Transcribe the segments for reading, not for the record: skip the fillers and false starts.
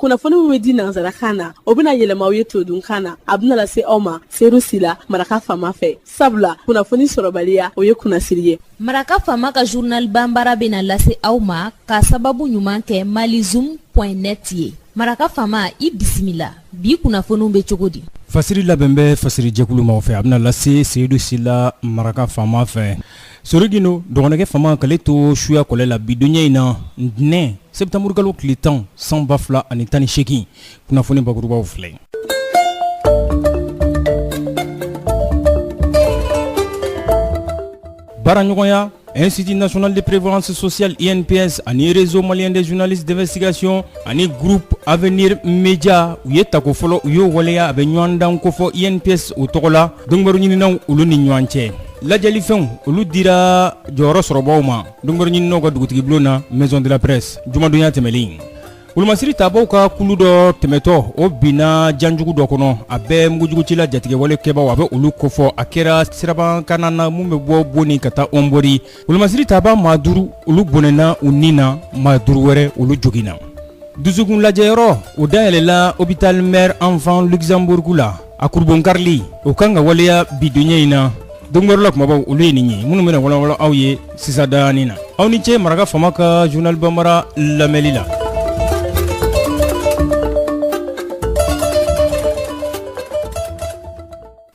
Kunnafoni min bɛ di nansarakan na, o bɛna yɛlɛma aw ye todunkan na. A bɛna lase aw ma Seyidu Sila, Maraka Faama fɛ. Sabula kunnafoni sɔrɔbaliya, o ye kunnasiri ye. Maraka Faama ka journal banbara bɛna lase aw ma ka sababu ɲuman kɛ malizoom point net ye. Maraka Faama, i bisimila. Bi kunnafoniw bɛ cogo di? Fasiri labɛn bɛ fasiri jɛkulu maaw fɛ, a bɛna lase Seyidu Sila, Maraka Faama fɛ. Sori Gindo dɔgɔnɔkɛ faama k'ale to suya kɔlɛ la bi donya in na, ntɛnɛn sɛtanburukalo tile 10 san 2018, kunnafoni bakurubaw filɛ. Baaraɲɔgɔnya Institut national de prévoyance sociale INPS ani Réseau malien des journalistes d'investigation ani groupe Avenir Média u ye tako fɔlɔ u y'o waleya. A bɛ ɲɔgɔndan kofɔ INPS o tɔgɔ la donkibaru ɲininaw olu ni ɲɔgɔn cɛ. Lajɛlifɛnw olu dira jɔyɔrɔ sɔrɔbaw ma donkibaru ɲininaw ka dugutigibulon na, maison de la presse, jumadonya tɛmɛlen. Wolomasiri tabaw ka kulu dɔ tɛmɛtɔ, o binna janjugu dɔ kɔnɔ. A bɛ mugujugucila jatigɛwale kɛbaw, a bɛ olu kofɔ. A kɛra sirabakanna na min bɛ bɔ Boni ka taa Hombori. Wolomasiri taba maa 5 olu bɔnɛna u ni na, maa 5 wɛrɛ olu joginna. Dusukun lajɛyɔrɔ o dayɛlɛla hôpital mère enfant Luxembourg la. A kurubonkarili o kan ka waleya bi donya in na. Donkibaru la kumabaw olu ye nin ye minnu bɛna walawala aw ye sisan daani na. Aw ni ce Maraka Faama ka journal banbara lamɛnli la.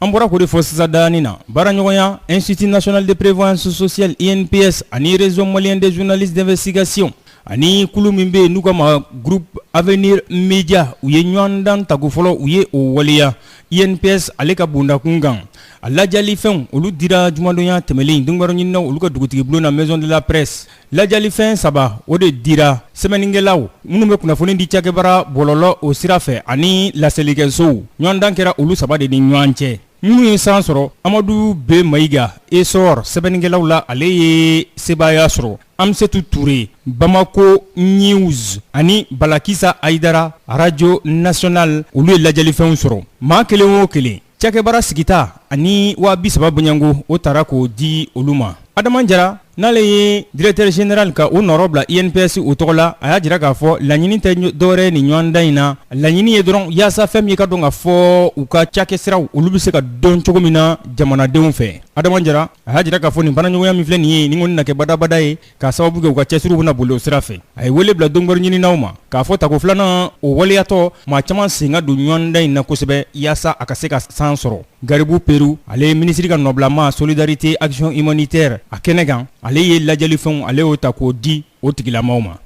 An bɔra k'o de fɔ sisan daani na. Baaraɲɔgɔnya Institut national de prévoyance sociale INPS ani Réseau malien des journalistes d'investigation ani kulu min bɛ yen n'u k'a ma groupe Avenir Média, u ye ɲɔgɔndan tako fɔlɔ u ye o waleya INPS ale ka bondakun kan. A lajɛlifɛnw olu dira jumadonya tɛmɛlen donkibaru ɲininaw olu ka dugutigibulon na, maison de la presse. Lajɛlifɛn 3 o de dira sɛbɛnnikɛlaw minnu bɛ kunnafoni di cakɛbara bɔlɔlɔ o sira fɛ ani laselikɛsow. Ɲɔgɔndan kɛra olu 3 de ni ɲɔgɔn cɛ. Minnu ye san sɔrɔ, Amadu B Mayiga, Essor sɛbɛnnikɛlaw la, ale ye sebaaya sɔrɔ. Amsetu Ture, Bamako News, ani Balakisa Ayidara, Radio Nationale, olu ye lajɛlifɛnw sɔrɔ. Maa kelen o kelen, cakɛbara sigita ani 30.000 bɔɲɔgɔnko, o taara k'o di olu ma. Adama Jara, n'ale ye directeur général ka o nɔrɔ bila INPS o tɔgɔ la, a y'a jira k'a fɔ laɲini tɛ dɔwɛrɛ ni ɲɔgɔndan in na. Laɲini ye dɔrɔn yaasa fɛn min ka dɔn ka fɔ u ka cakɛsiraw olu bɛ se ka dɔn cogo min na jamanadenw fɛ. Adama Jara a y'a jira k'a fɔ nin baaraɲɔgɔnya min filɛ nin ye, nin kɔni na kɛ badabada ye, k'a sababu kɛ u ka cɛsiriw bɛna boli o sira fɛ. A ye wele bila donkibaru ɲininaw ma k'a fɔ tako filanan o waleyatɔ, maa caman sen ka don ɲɔgɔndan in na kosɛbɛ yaasa a ka se ka san sɔrɔ. Garibu Peru, ale ye minisiri ka nɔbilama solidarité action humanitaire a kɛnɛ kan, ale ye lajɛlifɛnw ale y'o ta k'o di o tigilamaw ma.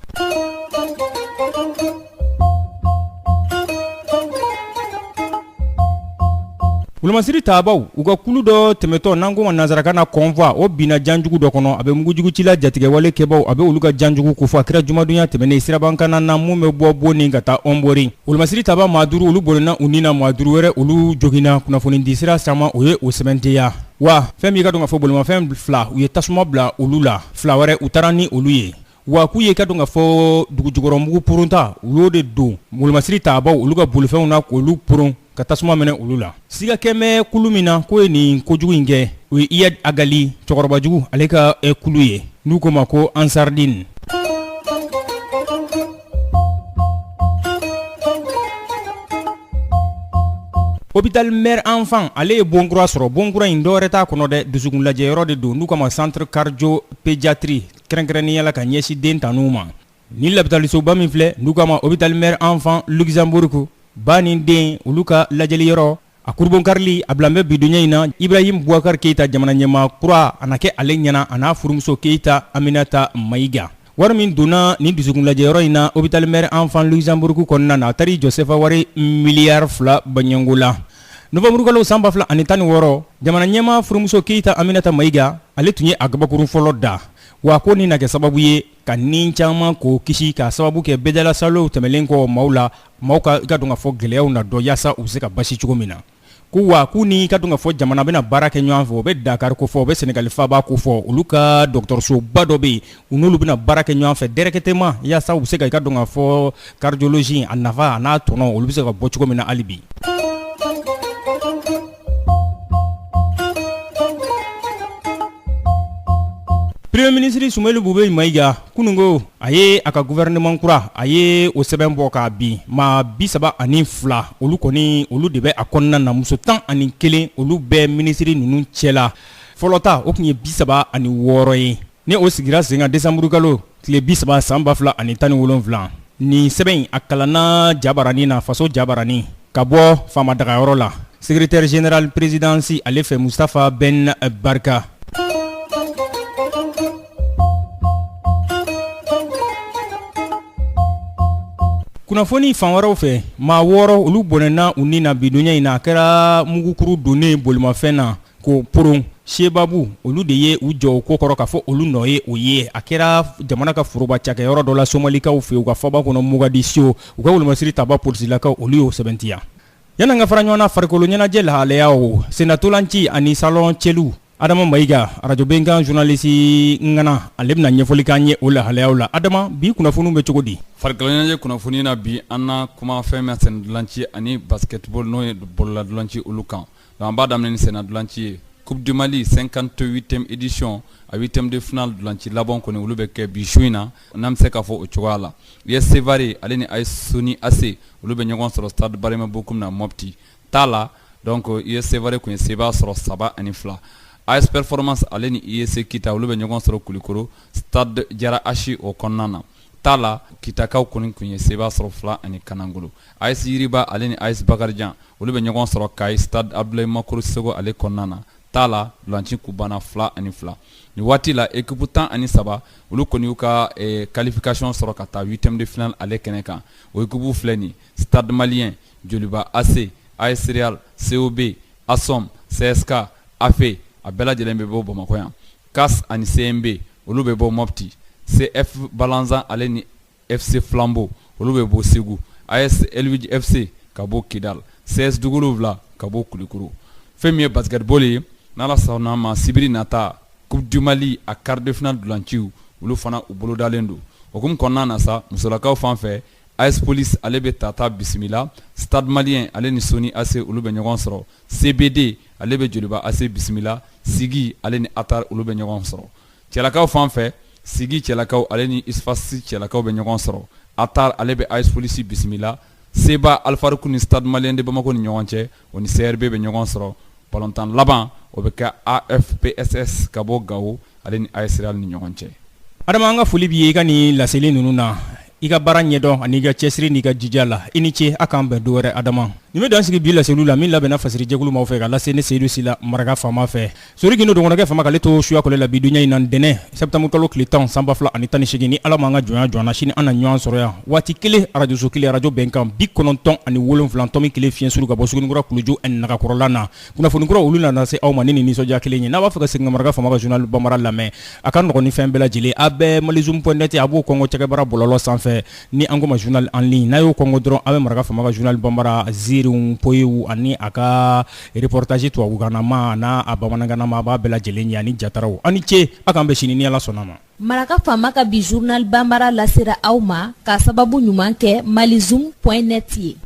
Wolomasiri tabaw u ka kulu dɔ tɛmɛtɔ, n'an ko ma nansarakan na convoi, o binna janjugu dɔ kɔnɔ. A bɛ mugujugucila jatigɛwale kɛbaw, a bɛ olu ka janjugu kofɔ. A kɛra jumadonya tɛmɛnen sirabakanna na min bɛ bɔ Boni ka taa Hombori. Wolomasiri taba maa 5 olu bɔnɛna u ni na, maa 5 wɛrɛ olu joginna. Kunnafonidi sira caman o ye o sɛmɛntiya. Wa fɛn min ka dɔn ka fɔ, bolimafɛn 2 u ye tasuma bila olu la, 2 wɛrɛ u taara ni olu ye. Wa k'u ye ka dɔn ka fɔ dugujukɔrɔmugu poronta u y'o de don wolomasiri tabaw olu ka bolifɛnw na k'olu poron ka tasuma minɛ olu la. Siga kɛmɛ kulu min na k'o ye nin kojugu in kɛ, o ye Iyad Ag Ghali cɛkɔrɔbajugu ale ka kulu ye n'u k'o ma ko Ansardine. Hôpital mère enfant ale ye bon kura sɔrɔ. Bon kura in dɔwɛrɛ t'a kɔnɔ dɛ, dusukun lajɛyɔrɔ de don n'u k'a ma centre cardio pédiatrie, kɛrɛnkɛrɛnnenya la ka ɲɛsin den tanuw ma. Ni labitalisoba min filɛ n'u k'a ma hôpital mère enfant Luxembourg, ba ni den olu ka lajɛli yɔrɔ, a kurubonkarili a bilan bɛ bidonya in na. Ibrahim Boubacar Keita, jamana ɲɛmaa kura, a na kɛ ale ɲɛna, a n'a furumuso Keita Aminata Mayiga. Wari min donna nin dusukun lajɛyɔrɔ in na hôpital mère enfant Luxembourg kɔnɔna na, a taar'i jɔ sefa wari miliyari 2 baɲango la. Nowanburukalo san 2016, jamana ɲɛmaa furumuso Keita Aminata Mayiga, ale tun ye a gabakurun fɔlɔ da. Wa ko nin na kɛ sababu ye ka ni caman k'o kisi, k'a sababu kɛ bɛɛjalasalow tɛmɛlen kɔ maaw la, maaw ka i ka dɔn ka fɔ gɛlɛyaw na dɔn yaasa u bɛ se ka basi cogo min na. Ko wa k'u ni ka dɔn ka fɔ jamana bɛna baara kɛ ɲɔgɔn fɛ, o bɛ Dakar kofɔ, o bɛ Senegali faaba kofɔ. Olu ka dɔgɔtɔrɔsoba dɔ bɛ yen, u n'olu bɛna baara kɛ ɲɔgɔn fɛ directement yaasa u bɛ se ka i ka dɔn ka fɔ cardiologie a nafa a n'a tɔnɔ olu bɛ se ka bɔ cogo min na hali bi. Premier ministre Soumeylou Boubèye Maïga kununko a ye a ka gouvernement kura a ye o sɛbɛn bɔ k'a bin maa 32 olu kɔni olu de bɛ a kɔnɔna na muso 11 olu bɛ minisiri ninnu cɛla fɔlɔ ta o tun ye 36 ye ni o sigira sen kan desanburukalo tile 30 san 2017 nin sɛbɛn in a kalanna jabaranin na faso jabaranin ka bɔ faama dagayɔrɔ la secrétaire général présidence ale fɛ Mustapha Ben Barka. Kunnafoni fan wɛrɛw fɛ maa 6 olu bɔnɛna u ni na bidonya in na a kɛra mugukuru donnen bolimafɛn na k'o poron sebabu olu de ye u jɔ o ko kɔrɔ k'a fɔ olu nɔ ye o ye a kɛra jamana ka foroba cakɛyɔrɔ dɔ la somalikaw fɛ u ka faba kɔnɔ Mogadiscio u ka wolomasiri taba polisilakaw olu y'o sɛbɛntiya yanni an ka fara ɲɔgɔn na farikolo ɲɛnajɛ lahalayaw sennatolanci ani salon cɛliw Adama Mayiga arajo Bɛnkan journaliste ŋana ale bɛna ɲɛfɔli k'an ye o lahalayaw la Adama bi kunnafoniw bɛ cogo di farikolo ɲɛnajɛ kunnafoni na bi an na kuma fɛn min sennatolanci ani basketball n'o ye bololadolanci olu kan an b'a daminɛ ni sennatolanci ye Coupe du Mali 58e édition a huitième de finale dolanci laban kɔni olu bɛ kɛ bi su in na n'an bɛ se k'a fɔ o cogoya la US Sevare ale ni AS Soni AC olu bɛ ɲɔgɔn sɔrɔ stade Barema Bokum na Mopti ta la donc US Sevare tun ye sebaa sɔrɔ 3-2 AS Performance ale ni IEC Kita olu bɛ ɲɔgɔn sɔrɔ Kulikoro stade Jara H o kɔnɔna na ta la Kitakaw kɔni tun ye sebaa sɔrɔ 2-0 AS Yiriba ale ni AS Bakarijan olu bɛ ɲɔgɔn sɔrɔ Kayi stade Abdoulaye Makoro Sissoko ale kɔnɔna na ta la dolanci kun banna 2-2 nin waati la équipe 13 olu kɔni y'u ka qualification sɔrɔ ka taa huitième de finale ale kɛnɛ kan o équipe filɛ nin Stade Malien Joliba AC AS Real COB ASOM CSK AFE a bɛɛ lajɛlen bɛ bɔ Bamakɔ yan CAS ani CMB olu bɛ bɔ Mopti CF Balanzan ale ni FC Flambeau olu bɛ bɔ Segu AS Elwij FC ka bɔ Kidal CS Dugu Wolonwula ka bɔ Kulikoro fɛn min ye basketball ye n'Ala sɔnna ma sibiri nata Coupe du Mali a quart de finale dolanciw olu fana u bolodalen don o hukumu kɔnɔna na sa musolakaw fan fɛ AS Police ale bɛ Tata bisimila Stade Malien ale ni Soni AC olu bɛ ɲɔgɔn sɔrɔ CBD ale bɛ Joliba AC bisimila Sigi ale ni Atar olu bɛ ɲɔgɔn sɔrɔ cɛlakaw fan fɛ Sigi cɛlakaw ale ni USFAS cɛlakaw bɛ ɲɔgɔn sɔrɔ Atar ale bɛ AS Police bisimila Seba Alfariku ni Stade Malien de Bamako ni ɲɔgɔn cɛ o ni CRB bɛ ɲɔgɔn sɔrɔ balontan laban o bɛ kɛ AFPSS ka bɔ Gawo ale ni AS Real ni ɲɔgɔn cɛ. Adama an ka foli b'i ye i ka nin laseli ninnu na i ka baara ɲɛdɔn ani i ka cɛsiri n'i ka jija la i ni ce a k'an bɛn don wɛrɛ Adama nin bɛ dan sigi bi laseliw la min labɛnna fasirijɛkulu maaw fɛ ka lase ne Seyidu Sila maraka faama fɛ Sori Gindo dɔgɔnɔkɛ faama k'ale to suya kɔlɛ la bi dunya in na ntɛnɛn septembre kalo tile 10 san 2018 ni Ala m'an ka jɔnya jɔ an na sini an na ɲɔgɔn sɔrɔ yan waati kelen arajoso kelen arajo bɛnkan 97.1 fiɲɛ suru ka bɔ Sugunikura kuluju nagakɔrɔla na kunnafoni kura olu nana se aw ma ni nin nisɔndiya kelen ye n'a b'a fɛ ka segin ka maraka faama ka journal bambara lamɛn a ka nɔgɔn ni fɛn bɛɛ lajɛlen a bɛ malizoom.net a b'o kɔngɔ cɛkɛbara bɔlɔlɔ sanfɛ ni an ko ma journal en ligne n'a y'o kɔngɔ dɔrɔn a bɛ maraka faama ka journal bambara ziiriw poyiw ani a ka reportage tubabukanama n'a a bamanankanama a b'a bɛɛ lajɛlen ye ani jataraw aw ni ce a k'an bɛn sini ni Ala sɔnna ma. Maraka faama ka bi journal bambara lasera aw ma k'a sababu ɲuman kɛ malizoom.net ye.